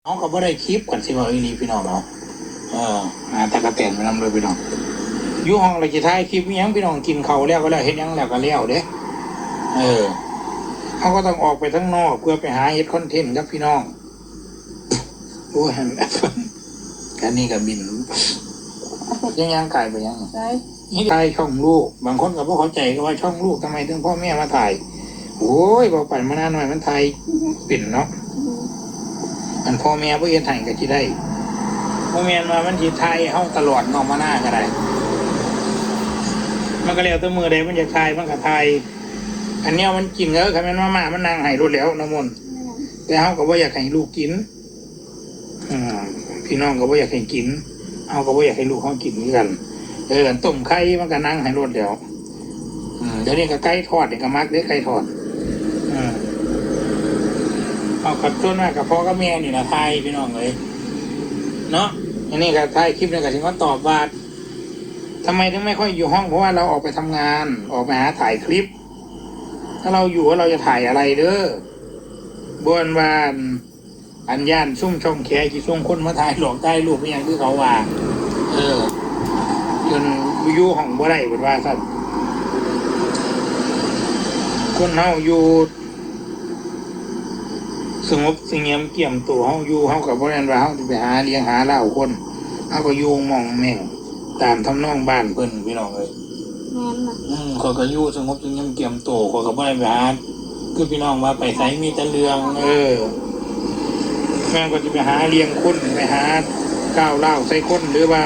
ເຮົາກໍບໍ່ໄດ້ຄລິບ ຄັນຊິເວົ້າອີ່ຫຼີພີ່ນ້ອງເນາະ. ເອີ ຫາຕາກະແຕນໄປນຳເດີພີ່ນ້ອງ. ຢູ່ຫ້ອງແລ້ວຊິຖ່າຍຄລິບອີ່ຫຍັງພີ່ນ້ອງ? ກິນເຂົ້າແລ້ວກໍແລ້ວ ເຮັດຫຍັງແລ້ວກໍແລ້ວເດ້. ເອີ ເຮົາກໍຕ້ອງອອກໄປທາງນອກ ເພື່ອໄປຫາເຮັດຄອນເທັນກັບພີ່ນ້ອງ. ໂອ້ຍ ອັນນີ້ກໍບິນ ຍັງຍ່າງກາຍໄປຫຍັງ? ໃຊ່ ນີ້ຖ່າຍຊ່ອງລູກ. ບາງຄົນກໍບໍ່ເຂົ້າໃຈ ກໍວ່າຊ່ອງລູກທຳໄມເຖິງພໍ່ແມ່ມາຖ່າຍ? ໂອ້ຍ ເວົ້າໄປມານານ້ອຍມັນຖ່າຍເປັນເນາະ. ອືມ ອັນພໍ່ແມ່ບໍ່ເຮັດໃຫ້ກໍຊິໄດ້ ບໍ່ແມ່ນວ່າມັນຊິຖ່າຍເຮົາຕະຫຼອດເນາະ ມານາກໍໄດ້. ມັນກໍແລ້ວແຕ່ມື້ໃດມັນຢາກຖ່າຍມັນກໍຖ່າຍ. ອັນແນວມັນກິນ ເອີ ຄັນແມ່ນມາມ່າມັນນັ່ງໃຫ້ໂລດແລ້ວນ້ຳມົນ. ແມ່ນ ແຕ່ເຮົາກໍບໍ່ຢາກໃຫ້ລູກກິນ. ອ່າ ພີ່ນ້ອງກໍບໍ່ຢາກໃຫ້ກິນ ເຮົາກໍບໍ່ຢາກໃຫ້ລູກເຮົາກິນຄືກັນ. ເອີ ອັນຕົ້ມໄຂ່ມັນກໍນັ່ງໃຫ້ໂລດແລ້ວ. ອືມ ດຽວນີ້ກໍໄກ່ທອດນີ້ກໍມັກເດ້ ໄກ່ທອດ. ເອີ ເຮົາກໍສ່ວນມາກກໍພໍ່ກັບແມ່ນີ້ລະຖ່າຍ ພີ່ນ້ອງເອີຍ ເນາະ. ອັນນີ້ກໍຖ່າຍຄລິບນີ້ກໍຊິມາຕອບວ່າ ທຳໄມເຖິງໄມ່ຄ່ອຍຢູ່ຫ້ອງ? ເພາະວ່າເຮົາອອກໄປທຳງານ ອອກໄປຫາຖ່າຍຄລິບ. ຖ້າເຮົາຢູ່ ເຮົາຈະຖ່າຍອະໄລເດີ? ບໍ່ແມ່ນວ່າ ອັນ ຢ້ານຊຸມຊ່ອງແຄຊິສົ່ງຄົນມາຖ່າຍຫຼອກຖ່າຍຮູບອີ່ຫຍັງຄືເຂົາວ່າ. ເອີ ຈົນຢູ່ຫ້ອງບໍ່ໄດ້ເພິ່ນວ່າຊັ້ນ. ຄົນເຮົາຢູ່ສະຫງົບສະຫງຽມກຽມໂຕ ເຮົາຢູ່ ເຮົາກໍບໍ່ແມ່ນວ່າເຮົາຊິໄປຫາລ້ຽງຫາລາວຄົນ ເຮົາກໍຢູ່ໝ່ອງແມ່ງ ຕາມທຳນອງບ້ານເພິ່ນ ພີ່ນ້ອງເອີຍ. ແມ່ນນະ. ອືມ ຂ້ອຍກໍຢູ່ສະຫງົບສະຫງຽມກຽມໂຕ ຂ້ອຍກໍບໍ່ໄດ້ໄປຫາ ຄືພີ່ນ້ອງວ່າໄປໃສມີແຕ່ເລື່ອງ. ເອີ ແມ່ນຂ້ອຍຊິໄປຫາລ້ຽງຄົນ ໄປຫາກ້າວລາວໃສ່ຄົນ ຫຼືວ່າ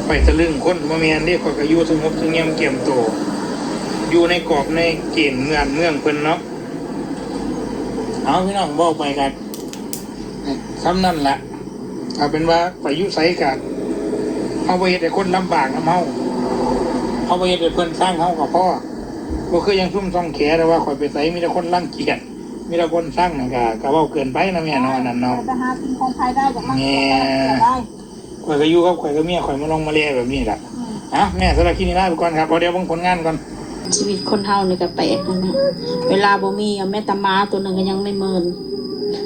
ໄປຕະລຶງຄົນ ບໍ່ແມ່ນເດ້. ຂ້ອຍກໍຢູ່ສະຫງົບສະຫງຽມກຽມໂຕ ຢູ່ໃນກອບໃນເກນບ້ານເມືອງເພິ່ນເນາະ. ເອົາ ພີ່ນ້ອງ ເວົ້າໄປກໍ ສ່ຳນັ້ນລະ. ເອົາເປັນວ່າໄປຢູ່ໃສກະ ເຮົາບໍ່ເຮັດໃຫ້ຄົນລຳບາກນຳເຮົາ ເຮົາບໍ່ເຮັດໃຫ້ເພິ່ນຊັງເຮົາກໍພໍ. ບໍ່ຄືຢ່າງຊຸມຊ່ອງແຄ ແຕ່ວ່າຂ້ອຍໄປໃສມີແຕ່ຄົນລັງກຽດ ມີແຕ່ຄົນຊັງ ນັ້ນກະ ກະເວົ້າເກີນໄປເນາະແມ່ເນາະ ອັນນັ້ນເນາະ. ໄປຫາກິນຂອງໃຜໄດ້ ຢາກມາ ແມ່ ກິນຂອງໃຜໄດ້. ຂ້ອຍກໍຢູ່ກັບຂ້ອຍກັບເມຍຂ້ອຍມາລົງມາແລແບບນີ້ແຫຼະ. ອືມ ເອົ້າ ແມ່ ສຳລັບຄລິບນີ້ລາໄປກ່ອນຄັບ ເອົາ ດຽວເບິ່ງຜົນງານກ່ອນ. ຊີວິດຄົນເຮົານີ້ກໍແປກນັ້ນແຫຼະ ເວລາບໍ່ມີ ແມ່ນແຕ່ໝາຕົວໜຶ່ງກໍຍັງໄມ່ເມີນ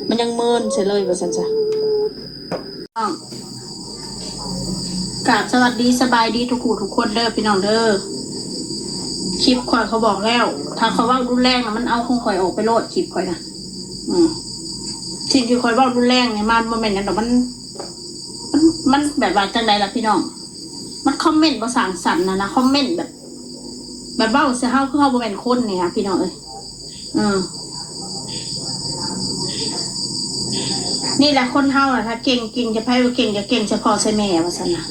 ມັນຍັງເມີນໃສ່ເລີຍວ່າຊັ້ນຊະ. ກາບສະຫວັດດີສະບາຍດີທຸກຜູ້ທຸກຄົນເດີພີ່ນ້ອງເດີ. ຄລິບຂ້ອຍເຂົາບອກແລ້ວ ຖ້າຂ້ອຍເວົ້າຮຸນແຮງນະ ມັນເອົາຂອງຂ້ອຍອອກໄປໂລດ ຄລິບຂ້ອຍນະ. ອືມ ສິ່ງທີ່ຂ້ອຍເວົ້າຮຸນແຮງນີ້ ມັນບໍ່ແມ່ນຫຍັງດອກ ມັນ ມັນ ມັນແບບວ່າຈັ່ງໃດລະພີ່ນ້ອງ ມັນຄອມເມັນບໍ່ສ້າງສັນນະນະ ຄອມເມັນແບບ ແບບເວົ້າໃສ່ເຮົາຄືເຮົາບໍ່ແມ່ນຄົນນີ້ນະ ພີ່ນ້ອງເອີຍ. ເອີ ນີ້ແຫຼະຄົນເຮົານະ ຖ້າເກັ່ງ ເກັ່ງໃສ່ໃຜ? ເກັ່ງ ຈະເກັ່ງໃສ່ພໍ່ໃສ່ແມ່ວ່າຊັ້ນນະ.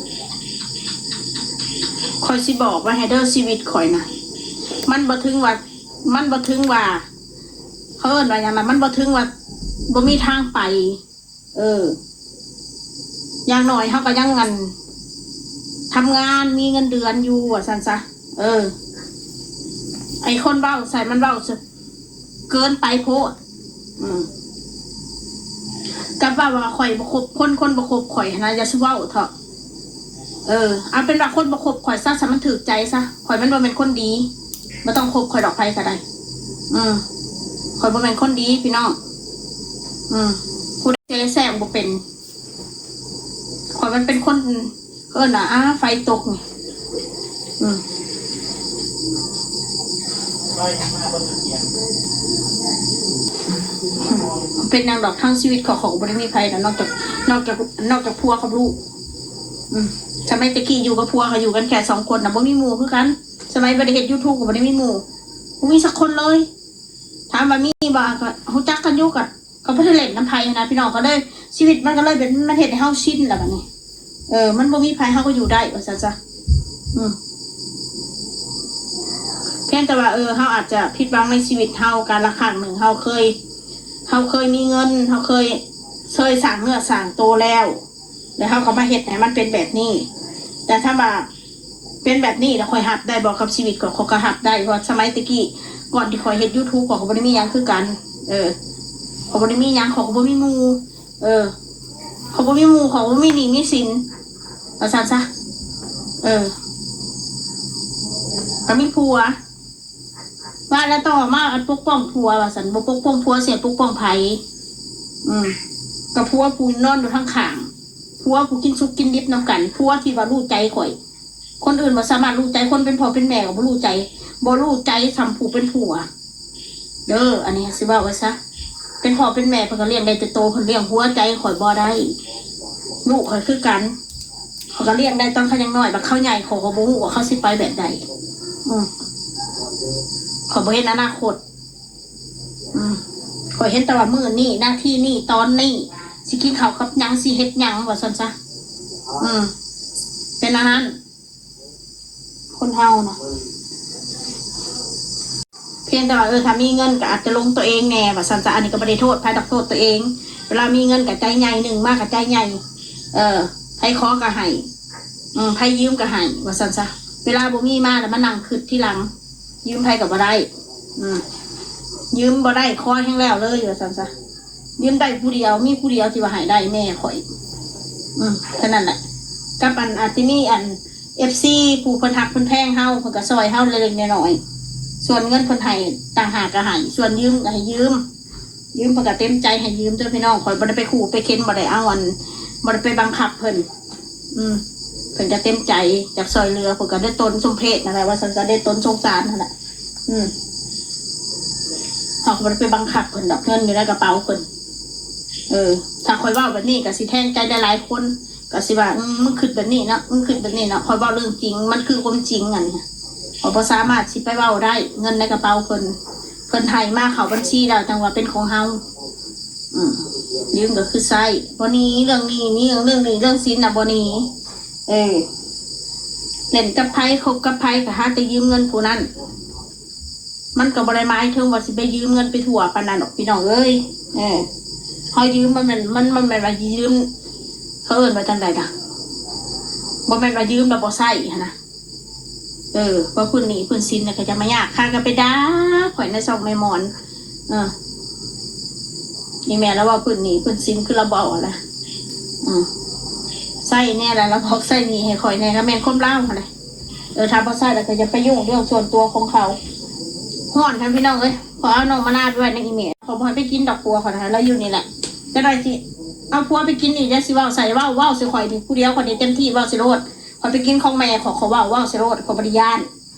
ຂ້ອຍຊິບອກໄວ້ໃຫ້ເດີ ຊີວິດຂ້ອຍນະ ມັນບໍ່ເຖິງວ່າ ມັນບໍ່ເຖິງວ່າ ເຂົາເອີ້ນວ່າຫຍັງນະ ມັນບໍ່ເຖິງວ່າບໍ່ມີທາງໄປ. ເອີ ຢ່າງໜ້ອຍເຮົາກໍຍັງ ອັນ ທຳງານ ມີເງິນເດືອນຢູ່ວ່າຊັ້ນຊະ. ເອີ ໄອ້ຄົນເວົ້າໃສ່ມັນເວົ້າເກີນໄປໂພດ. ອືມ ກັບເວົ້າວ່າຂ້ອຍບໍ່ຄົບຄົນ ຄົນບໍ່ຄົບຂ້ອຍຫັ້ນນະ ຢ່າສູ່ເວົ້າເຖາະ. ເອີ ເອົາເປັນວ່າຄົນບໍ່ຄົບຂ້ອຍຊະ ຊະມັນຖືກໃຈຊະ ຂ້ອຍມັນບໍ່ແມ່ນຄົນດີ ບໍ່ຕ້ອງຄົບຂ້ອຍດອກ ໃຜກໍໄດ້. ອືມ ຂ້ອຍບໍ່ແມ່ນຄົນດີພີ່ນ້ອງ. ອືມ ຜູ້ໃດເສແຊງບໍ່ເປັນ ຂ້ອຍມັນເປັນຄົນ ເອີ້ນວ່າ ອາ ໄຟຕົກນີ້. ອືມ ເປັນຫຍັງດອກ ທັງຊີວິດຂ້ອຍ ຂ້ອຍກໍບໍ່ໄດ້ມີໃຜນະ ນອກຈາກ ນອກຈາກ ນອກຈາກຜົວກັບລູກ. ອືມ ສະໄໝແຕ່ກີ້ຢູ່ກັບຜົວ ກໍຢູ່ກັນແຄ່ສອງຄົນນະ ບໍ່ມີໝູ່ຄືກັນ. ສະໄໝບໍ່ໄດ້ເຮັດຢູທູບ ກໍບໍ່ໄດ້ມີໝູ່ ບໍ່ມີສັກຄົນເລີຍ. ຖາມວ່າມີບໍ່ ກໍຮູ້ຈັກກັນຢູ່ ກໍ ກໍບໍ່ໄດ້ຫຼິ້ນນຳໃຜນະພີ່ນ້ອງ. ກໍເລີຍ ຊີວິດມັນກໍເລີຍເປັນ ມັນເຮັດໃຫ້ເຮົາຊິນແລ້ວບັດນີ້. ເອີ ມັນບໍ່ມີໃຜ ເຮົາກໍຢູ່ໄດ້ວ່າຊັ້ນຊະ. ອືມ ພຽງແຕ່ວ່າ ເອີ ເຮົາອາດຈະຜິດຫວັງໃນຊີວິດເຮົາ ການລະຄັ້ງໜຶ່ງ ເຮົາເຄີຍ ເຮົາເຄີຍມີເງິນ ເຮົາເຄີຍ ເຄີຍສ້າງເນື້ອສ້າງໂຕແລ້ວ ແລ້ວເຮົາກໍມາເຮັດໃຫ້ມັນເປັນແບບນີ້. ແຕ່ຖ້າວ່າເປັນແບບນີ້ແລ້ວ ຂ້ອຍຮັບໄດ້ບໍ່ກັບຊີວິດ? ຂ້ອຍ ຂ້ອຍກໍຮັບໄດ້ ເພາະວ່າສະໄໝແຕ່ກີ້ ກ່ອນທີ່ຂ້ອຍເຮັດຢູທູບ ຂ້ອຍກໍບໍ່ໄດ້ມີຫຍັງຄືກັນ. ເອີ ຂ້ອຍບໍ່ໄດ້ມີຫຍັງ ຂ້ອຍກໍບໍ່ມີໝູ່. ເອີ ເຂົາບໍ່ມີໝູ່ ເຂົາບໍ່ມີໜີ້ມີສິນ ວ່າຊັ້ນຊະ. ເອີ ກໍມີຜົວ ວ່າແລ້ວຕໍ່ມາອັນປົກປ້ອງຜົວວ່າຊັ້ນ ບໍ່ປົກປ້ອງຜົວຊິປົກປ້ອງໃຜ? ອືມ ກັບຜົວຜູ້ນອນຢູ່ຂ້າງໆ ຜົວຜູ້ກິນສຸກກິນດິບນຳກັນ ຜົວທີ່ວ່າຮູ້ໃຈຂ້ອຍ. ຄົນອື່ນບໍ່ສາມາດຮູ້ໃຈ ຄົນເປັນພໍ່ເປັນແມ່ກໍບໍ່ຮູ້ໃຈ ບໍ່ຮູ້ໃຈສ່ຳຜູ້ເປັນຜົວເດີ. ອັນນີ້ຊິເວົ້າໄວ້ຊະ ເປັນພໍ່ເປັນແມ່ເພິ່ນກໍລ້ຽງໄດ້ແຕ່ໂຕ ເພິ່ນລ້ຽງຫົວໃຈຂ້ອຍບໍ່ໄດ້. ລູກຂ້ອຍຄືກັນ ຂ້ອຍກໍລ້ຽງໄດ້ຕອນເຂົາຍັງນ້ອຍ ບັດເຂົາໃຫຍ່ ຂ້ອຍກໍບໍ່ຮູ້ວ່າເຂົາຊິໄປແບບໃດ. ອືມ ຂ້ອຍບໍ່ເຫັນອະນາຄົດ. ອືມ ຂ້ອຍເຫັນແຕ່ວ່າມື້ນີ້ ນາທີນີ້ ຕອນນີ້ ຊິກິນເຂົ້າກັບຫຍັງ ຊິເຮັດຫຍັງ ວ່າຊັ້ນຊະ. ອືມ ເປັນອັນນັ້ນ ຄົນເຮົານະ ພຽງແຕ່ວ່າ ເອີ ຖ້າມີເງິນກໍອາດຈະຫຼົງຕົວເອງແດ່ ວ່າຊັ້ນຊະ. ອັນນີ້ກໍບໍ່ໄດ້ໂທດໃຜດອກ ໂທດຕົວເອງ. ເວລາມີເງິນກໍໃຈໃຫຍ່ ໜຶ່ງມາກໍໃຈໃຫຍ່ ເອີ ໃຜຂໍກໍໃຫ້ ອືມ ໃຜຢືມກໍໃຫ້ ວ່າຊັ້ນຊະ. ເວລາບໍ່ມີມາແລ້ວມານັ່ງຄິດທີຫຼັງ ຢືມໃຜກໍບໍ່ໄດ້. ອືມ ຢືມບໍ່ໄດ້ ຂໍແຮງແລ້ວເລີຍ ວ່າຊັ້ນຊະ. ຢືມໄດ້ຜູ້ດຽວ ມີຜູ້ດຽວທີ່ວ່າໃຫ້ໄດ້ ແມ່ຂ້ອຍ. ອືມ ເທົ່ານັ້ນແຫຼະ. ກັບອັນ ອາດຈະມີອັນ ເອັຟຊີ ຜູ້ເພິ່ນຮັກເພິ່ນແພງເຮົາ ເພິ່ນກໍຊ່ອຍເຮົາເລັກໆນ້ອຍໆ. ສ່ວນເງິນເພິ່ນໃຫ້ຕ່າງຫາກກໍໃຫ້ ສ່ວນຢືມກໍໃຫ້ຢືມ ຢືມເພິ່ນກໍເຕັມໃຈໃຫ້ຢືມເດີພີ່ນ້ອງ. ຂ້ອຍບໍ່ໄດ້ໄປຂູ່ໄປເຂັນ ບໍ່ໄດ້ເອົາອັນ ບໍ່ໄດ້ໄປບັງຄັບເພິ່ນ. ອືມ ເພິ່ນກໍເຕັມໃຈຢາກຊ່ອຍເຫຼືອ ເພິ່ນກໍດ້ວຍຕົນສົມເພດນັ້ນແຫຼະ ວ່າຊັ້ນຊະ ດ້ວຍຕົນສົງສານນັ້ນແຫຼະ. ອືມ ເຮົາກໍບໍ່ໄດ້ໄປບັງຄັບເພິ່ນດອກ ເງິນຢູ່ໃນກະເປົາເພິ່ນ. ເອີ ຖ້າຂ້ອຍເວົ້າແບບນີ້ກໍຊິແທງໃຈຫຼາຍໆຄົນ ກໍຊິວ່າ ອືມ ມຶງຄິດແບບນີ້ເນາະ ມຶງຄິດແບບນີ້ເນາະ. ຂ້ອຍເວົ້າເລື່ອງຈິງ ມັນຄືຄວາມຈິງ. ອັນນີ້ ຂ້ອຍບໍ່ສາມາດຊິໄປເວົ້າໄດ້ ເງິນໃນກະເປົາເພິ່ນ ເພິ່ນໃຫ້ມາເຂົ້າບັນຊີແລ້ວ ຈັ່ງວ່າເປັນຂອງເຮົາ. ອືມ ຢືມກໍຄືໃຊ້ ບໍ່ໜີ ເລື່ອງໜີ້ໜີ້ ເລື່ອງໜີ້ເລື່ອງສິນນະ ບໍ່ໜີ. ເອີ ເລ່ນກັບໃຜ ຄົບກັບໃຜ ກໍຫາແຕ່ຢືມເງິນຜູ້ນັ້ນ. ມັນກໍບໍ່ໄດ້ໝາຍເຖິງວ່າຊິໄປຢືມເງິນໄປທົ່ວປານນັ້ນດອກ ພີ່ນ້ອງເອີຍ. ເອີ ເຮົາຢືມມັນແມ່ນ ມັນ ມັນແມ່ນວ່າຢືມ ເຂົາເອີ້ນວ່າຈັ່ງໃດນະ ບໍ່ແມ່ນວ່າຢືມແລ້ວບໍ່ໃຊ້ຫັ້ນນະ. ເອີ ວ່າພື້ນໜີ້ພື້ນສິນນະ ກໍຢ່າມາຍາກ ຂ້າກໍໄປດ່າຂ້ອຍໃນຊ່ອງແມ່ໝອນ. ເອີ ອີ່ແມ່ລາວເວົ້າພື້ນໜີ້ພື້ນສິນ ຄືລາວບໍ່ເອົາລະ. ອືມ ໃຊ້ແດ່ລະ ລາວບອກໃຊ້ໜີ້ໃຫ້ຂ້ອຍແດ່ ກໍແມ່ນຄວາມລາວຫັ້ນແຫຼະ. ເອີ ຖ້າບໍ່ໃຊ້ແລ້ວກໍຢ່າໄປຫຍຸ້ງເລື່ອງສ່ວນຕົວຂອງເຂົາ. ຮ້ອນແທ້ພີ່ນ້ອງເອີຍ ຂໍເອົານ້ອງມານາໄປໄວ້ໃນອີ່ແມ່ ຂໍບໍ່ໃຫ້ໄປກິນດອກ ຜົວຂ້ອຍນະ ລາວຢູ່ນີ້ແຫຼະ. ຈັ່ງໃດຊິເອົາຜົວໄປກິນອີກ ຢ່າຊິເວົ້າໃສ່ ເວົ້າ ເວົ້າໃສ່ຂ້ອຍນີ້ຜູ້ດຽວ ຂ້ອຍນີ້ເຕັມທີ່ ເວົ້າໃສ່ໂລດ. ຂ້ອຍໄປກິນຂອງແມ່ຂ້ອຍ ຂ້ອຍເວົ້າ ເວົ້າໃສ່ໂລດ ຂ້ອຍບໍ່ໄດ້ຢ້ານ.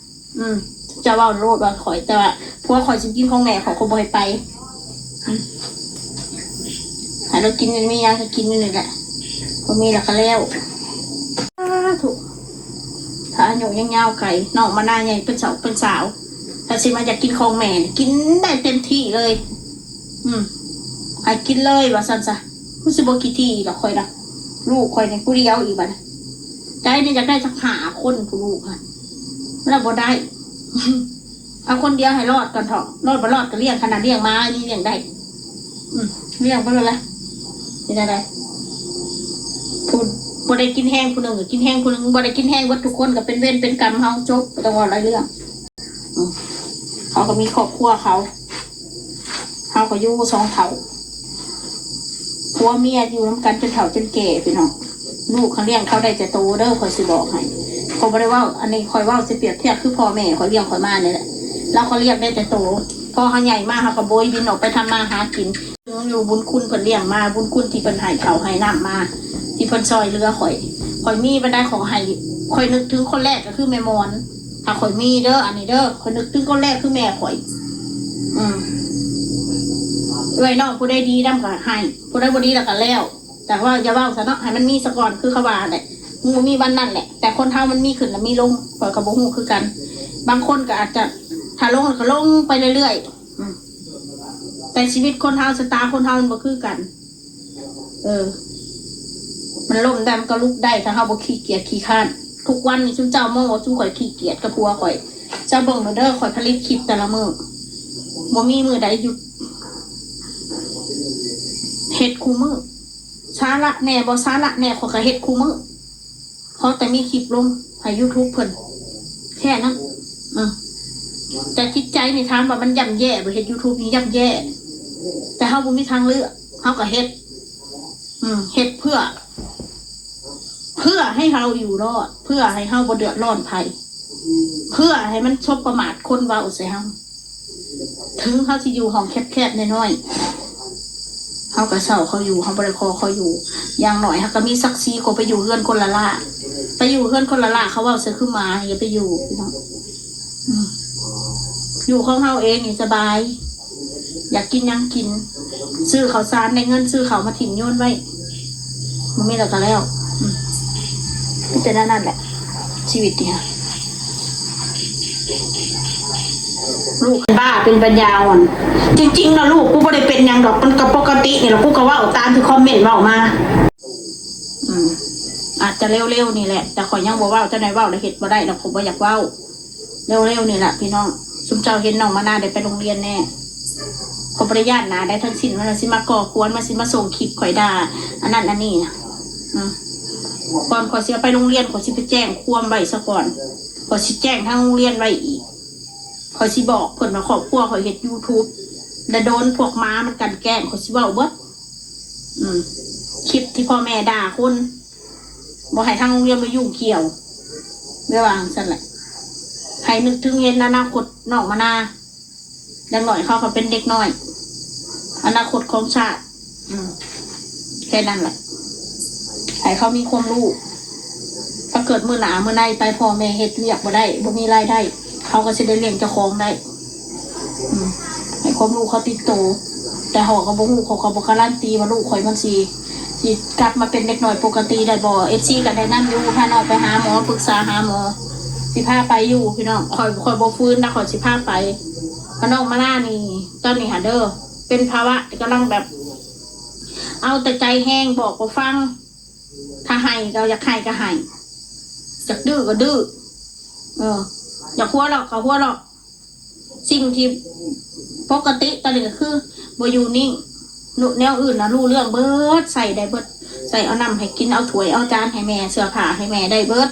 ອືມ ເຈົ້າເວົ້າໂລດວ່າຂ້ອຍ ແຕ່ວ່າຜົວຂ້ອຍຊິກິນຂອງແມ່ຂ້ອຍ ຂ້ອຍບໍ່ໃຫ້ໄປ. ອືມ ໃຫ້ລາວກິນ ມີຫຍັງກໍກິນຢູ່ນີ້ແຫຼະ ບໍ່ມີແລ້ວກໍແລ້ວ. ສາທຸ ຖ້າອາຍຸຍັງຍາວໄກ ນ້ອງມານາໃຫຍ່ເປັນສາວເປັນສາວ ຖ້າຊິມາຢາກກິນຂອງແມ່ ກິນໄດ້ເຕັມທີ່ເລີຍ. ອືມ ໃຫ້ກິນເລີຍວ່າຊັ້ນຊະ. ຄືຊິບໍ່ຂີ້ຖີ່ດອກຂ້ອຍນະ ລູກຂ້ອຍນີ້ຜູ້ດຽວອີກບັດນີ້. ໃຈນີ້ຢາກໄດ້ຈັກຫ້າຄົນຜູ້ລູກຫັ້ນ ລະບໍ່ໄດ້. ເອົາຄົນດຽວໃຫ້ລອດກ່ອນເຖາະ ລອດບໍ່ລອດກໍລ້ຽງ ຂະໜາດລ້ຽງໝາຍັງລ້ຽງໄດ້. ອືມ ລ້ຽງໄປໂລດລະ ເປັນຈັ່ງໃດ ຜູ້ ບໍ່ໄດ້ກິນແຮງຜູ້ໜຶ່ງກໍກິນແຮງຜູ້ໜຶ່ງ ບໍ່ໄດ້ກິນແຮງເບິດທຸກຄົນ ກໍເປັນເວນເປັນກຳເຮົາ ຈົບ ບໍ່ຕ້ອງເວົ້າຫຼາຍເລື່ອງ. ອືມ ເຂົາກໍມີຄອບຄົວເຂົາ ເຮົາກໍຢູ່ສອງເຖົ້າ ຜົວເມຍຢູ່ນຳກັນຈົນເຖົ້າຈົນແກ່ພີ່ນ້ອງ. ລູກຂ້ອຍລ້ຽງເຂົາໄດ້ແຕ່ໂຕເດີ ຂ້ອຍຊິບອກໃຫ້. ຂ້ອຍບໍ່ໄດ້ເວົ້າ ອັນນີ້ຂ້ອຍເວົ້າຊິປຽບທຽບຄືພໍ່ແມ່ຂ້ອຍລ້ຽງຂ້ອຍມານີ້ແຫຼະ ລາວກໍລ້ຽງໄດ້ແຕ່ໂຕ. ພໍເຮົາໃຫຍ່ມາ ເຮົາກໍໂບຍບິນອອກໄປທຳມາຫາກິນ. ຍັງຢູ່ບຸນຄຸນເພິ່ນລ້ຽງມາ ບຸນຄຸນທີ່ເພິ່ນໃຫ້ເຂົ້າໃຫ້ນ້ຳມາ ທີ່ເພິ່ນຊ່ອຍເຫຼືອຂ້ອຍ. ຂ້ອຍມີປານໃດຂ້ອຍໃຫ້ ຂ້ອຍນຶກເຖິງຄົນແລກກໍຄືແມ່ໝອນ. ຖ້າຂ້ອຍມີເດີ ອັນນີ້ເດີ ຂ້ອຍນຶກເຖິງຄົນແລກຄືແມ່ຂ້ອຍ. ອືມ ເອື້ອຍນ້ອງຜູ້ໃດດີນຳກໍໃຫ້ ຜູ້ໃດບໍ່ດີແລ້ວກໍແລ້ວ. ແຕ່ວ່າຢ່າເວົ້າຊະເນາະ ໃຫ້ມັນມີສາກ່ອນ ຄືເຂົາວ່າແຫຼະ ມັນບໍ່ມີວັນນັ້ນແຫຼະ. ແຕ່ຄົນເຮົາມັນມີຂຶ້ນແລ້ວມີລົງ ຂ້ອຍກໍບໍ່ຮູ້ຄືກັນ. ບາງຄົນກໍອາດຈະ ຖ້າລົງແລ້ວກໍລົງໄປເລື້ອຍໆ. ອືມ ແຕ່ຊີວິດຄົນເຮົາ ຊະຕາຄົນເຮົາມັນບໍ່ຄືກັນ. ເອີ ມັນລົ້ມໄດ້ ມັນກໍລຸກໄດ້ ຖ້າເຮົາບໍ່ຂີ້ກຽດຂີ້ຄ້ານ. ທຸກວັນນີ້ຊຸມເຈົ້າມອງວ່າຊຸມຂ້ອຍຂີ້ກຽດກັບຜົວຂ້ອຍ. ເຈົ້າເບິ່ງໂລດເດີ ຂ້ອຍຜະລິດຄລິບແຕ່ລະມື້ ບໍ່ມີມື້ໃດຢຸດ ເຮັດຄູ່ມື້. ສາລະແດ່ ບໍ່ສາລະແດ່ ຂ້ອຍກໍເຮັດຄູ່ມື້. ຂໍແຕ່ມີຄລິບລົງໃຫ້ຢູທູບເພິ່ນ ແຄ່ນັ້ນ. ເອີ ແຕ່ຈິດໃຈນີ້ ຖາມວ່າມັນຢ່ຳແຍ່ບໍ່? ເຮັດຢູທູບນີ້ຢ່ຳແຍ່ ແຕ່ເຮົາບໍ່ມີທາງເລືອກ ເຮົາກໍເຮັດ. ອືມ ເຮັດເພື່ອ ເພື່ອໃຫ້ເຮົາຢູ່ລອດ ເພື່ອໃຫ້ເຮົາບໍ່ເດືອດຮ້ອນໃຜ ເພື່ອໃຫ້ມັນສົບປະໝາດຄົນເວົ້າໃສ່ເຮົາ. ເຖິງເຮົາຊິຢູ່ຫ້ອງແຄບໆນ້ອຍໆ າກໍເຊົ່າເຂົາຢູ່ ເຮົາບໍ່ໄດ້ຂໍເຂົາຢູ່. ຢ່າງໜ້ອຍເຮົາກໍມີສັກສີກວ່າໄປຢູ່ເຮືອນຄົນລ້າໆ. ໄປຢູ່ເຮືອນຄົນລ້າໆ ເຂົາເວົ້າໃສ່ຄືໝາ ຢ່າໄປຢູ່ ພີ່ນ້ອງ. ອືມ ຢູ່ຂອງເຮົາເອງນີ້ສະບາຍ ຢາກກິນຫຍັງກິນ ຊື້ເຂົ້າສານ ໄດ້ເງິນຊື້ເຂົ້າມາຖິ້ມໂຍນໄວ້ ບໍ່ມີແລ້ວກໍແລ້ວ. ອືມ ມີແຕ່ແນວນັ້ນແຫຼະ ຊີວິດນີ້ ລູກບ້າເປັນປັນຍາອ່ອນ. ຈິງໆ ນະລູກ ກູບໍ່ໄດ້ເປັນຫຍັງດອກ ມັນກໍປົກກະຕິນີ້ລະ ກູກໍເວົ້າຕາມທີ່ຄອມເມັນເວົ້າມາ. ອືມ ອາດຈະເລັວໆ ນີ້ແຫຼະ ແຕ່ຂ້ອຍຍັງບໍ່ເວົ້າ. ເຈົ້ານາຍເວົ້າແລ້ວເຮັດບໍ່ໄດ້ດອກ ຂ້ອຍບໍ່ຢາກເວົ້າ. ເລັວໆ ນີ້ລະພີ່ນ້ອງ ຊຸມເຈົ້າເຫັນນ້ອງມານາໄດ້ໄປໂຮງຮຽນແດ່. ຂ້ອຍບໍ່ໄດ້ຢ້ານໜ້າໃດທັງສິ້ນ ມັນຊິມາກໍ່ກວນ ມັນຊິມາສົ່ງຄລິບຂ້ອຍດ່າ ອັນນັ້ນອັນນີ້ນະ. ອືມ ກ່ອນຂ້ອຍຊິເອົາໄປໂຮງຮຽນ ຂ້ອຍຊິໄປແຈ້ງຄວາມໄວ້ສາກ່ອນ. ຂ້ອຍຊິແຈ້ງທາງໂຮງຮຽນໄວ້ອີກ. ຂ້ອຍຊິບອກເພິ່ນວ່າຄອບຄົວຂ້ອຍເຮັດຢູທູບ ແລະ ໂດນພວກໝາມັນກັ່ນແກ້ງ ຂ້ອຍຊິເວົ້າເບິດ. ອືມ ຄລິບທີ່ພໍ່ແມ່ດ່າຄົນ ບໍ່ໃຫ້ທາງໂຮງຮຽນມາຫຍຸ້ງກ່ຽວ ແບບວ່າຈັ່ງຊັ້ນແຫຼະ. ໃຫ້ນຶກເຖິງເຫັນອະນາຄົດນ້ອງມານາ. ຢ່າງໜ້ອຍເຂົາກໍເປັນເດັກນ້ອຍ ອະນາຄົດຂອງຊາດ. ອືມ ແຄ່ນັ້ນແຫຼະ ໃຫ້ເຂົາມີຄວາມຮູ້. ຖ້າເກີດມື້ໜ້າມື້ໃນໄປ ພໍ່ແມ່ເຮັດວຽກບໍ່ໄດ້ ບໍ່ມີລາຍໄດ້ ເຂົາກໍຊິໄດ້ລ້ຽງເຈົ້າຂອງໄດ້. ອືມ ໃຫ້ຄວາມຮູ້ເຂົາຕິດໂຕ. ແຕ່ເຮົາກໍບໍ່ຮູ້ ເຂົາກໍບໍ່ກາຣັນຕີວ່າລູກຂ້ອຍມັນຊິ ຊິກັບມາເປັນເດັກນ້ອຍປົກກະຕິໄດ້ບໍ່. ເອັຟຊີກໍແນະນຳຢູ່ ພານ້ອງໄປຫາໝໍ ປຶກສາຫາໝໍ ຊິພາໄປຢູ່ພີ່ນ້ອງ. ຂ້ອຍ ຂ້ອຍບໍ່ຟື້ນນະ ຂ້ອຍຊິພາໄປ. ພານ້ອງມານານີ້ ຕອນນີ້ຫາເດີ ເປັນພາວະທີ່ກຳລັງແບບ ເອົາແຕ່ໃຈແຮງ ບອກບໍ່ຟັງ. ຖ້າໄຫ້ກໍຢາກໄຫ້ກໍໄຫ້ ຢາກດື້ກໍດື້ ເອີ ຢາກຫົວເລາະກໍຫົວເລາະ. ສິ່ງທີ່ປົກກະຕິຕອນນີ້ກໍຄືບໍ່ຢູ່ນິ່ງ ແນວອື່ນນະຮູ້ເລື່ອງເບິດ ໃຊ້ໄດ້ເບິດ ໃສ່ເອົານ້ຳໃຫ້ກິນ ເອົາຖ້ວຍເອົາຈານໃຫ້ແມ່ ເສື້ອຜ້າໃຫ້ແມ່ໄດ້ເບິດ.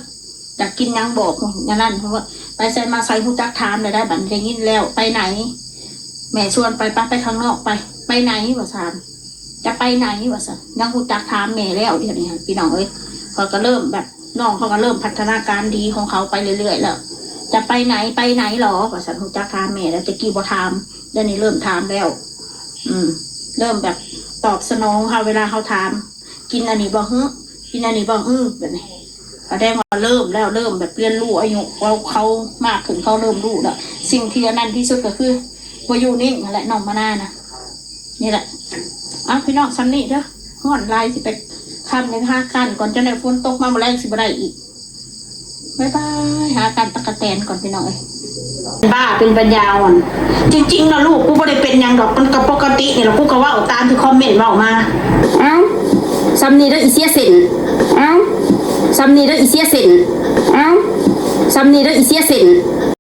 ຢາກກິນຫຍັງບອກ ແນວນັ້ນ ເພາະວ່າໄປໃສມາໃສຮູ້ຈັກຖາມໄດ້ ໄດ້ ບັດໄດ້ຍິນແລ້ວ ໄປໃນ ແມ່ຊວນໄປ ໄປ ໄປຂ້າງນອກໄປ ໄປໃນວ່າຊັ້ນ ຈະໄປໃນວ່າຊັ້ນ ຍັງຮູ້ຈັກຖາມແມ່ແລ້ວ. ດຽວນີ້ພີ່ນ້ອງເອີຍ ຂ້ອຍກໍເລີ່ມແບບ ນ້ອງເຂົາກໍເລີ່ມພັດທະນາການດີຂອງເຂົາໄປເລື້ອຍໆແລ້ວ. ຈະໄປໃນ ໄປໃນຫຼໍ ວ່າຊັ້ນ ຮູ້ຈັກຖາມແມ່ແລ້ວ ແຕ່ກີ້ບໍ່ຖາມ ດຽວນີ້ເລີ່ມຖາມແລ້ວ. ອືມ ເລີ່ມແບບຕອບສະໜອງເຮົາ ເວລາເຮົາຖາມ ກິນອັນນີ້ບໍ່? ຫື ກິນອັນນີ້ບໍ່? ອື ແບບນີ້ ສະແດງວ່າເລີ່ມແລ້ວ ເລີ່ມແບບຮຽນຮູ້ ອາຍຸເຂົາ ເຂົາມາກຂຶ້ນ ເຂົາເລີ່ມຮູ້ແລ້ວ. ສິ່ງທີ່ອັນນັ້ນທີ່ສຸດກໍຄືບໍ່ຢູ່ນິ່ງຫັ້ນແຫຼະ ນ້ອງມານານະ. ນີ້ແຫຼະ ເອົາ ພີ່ນ້ອງ ສ່ຳນີ້ເດີ ຮ້ອນຫຼາຍ ຊິໄປຄ່ຳ ໄປຫາກ້ານກ່ອນ ຈັ່ງໃດຝົນຕົກມາມື້ແລງຊິບໍ່ໄດ້ອີກ. ບາຍບາຍ ຫາກ້ານຕັກກະແຕນກ່ອນ ພີ່ນ້ອງເອີຍ. ບ້າເປັນປັນຍາອ່ອນ. ຈິງໆ ນະລູກ ກູບໍ່ໄດ້ເປັນຫຍັງດອກ ມັນກໍປົກກະຕິນີ້ລະ ກູກໍເວົ້າຕາມທີ່ຄອມເມັນເວົ້າມາ. ເອົ້າ ສ່ຳນີ້ເດີ ອີເສຍເສັ້ນ. ເອົ້າ ສ່ຳນີ້ເດີ ອີເສຍເສັ້ນ. ເອົ້າ ສ່ຳນີ້ເດີ ອີເສຍເສັ້ນ.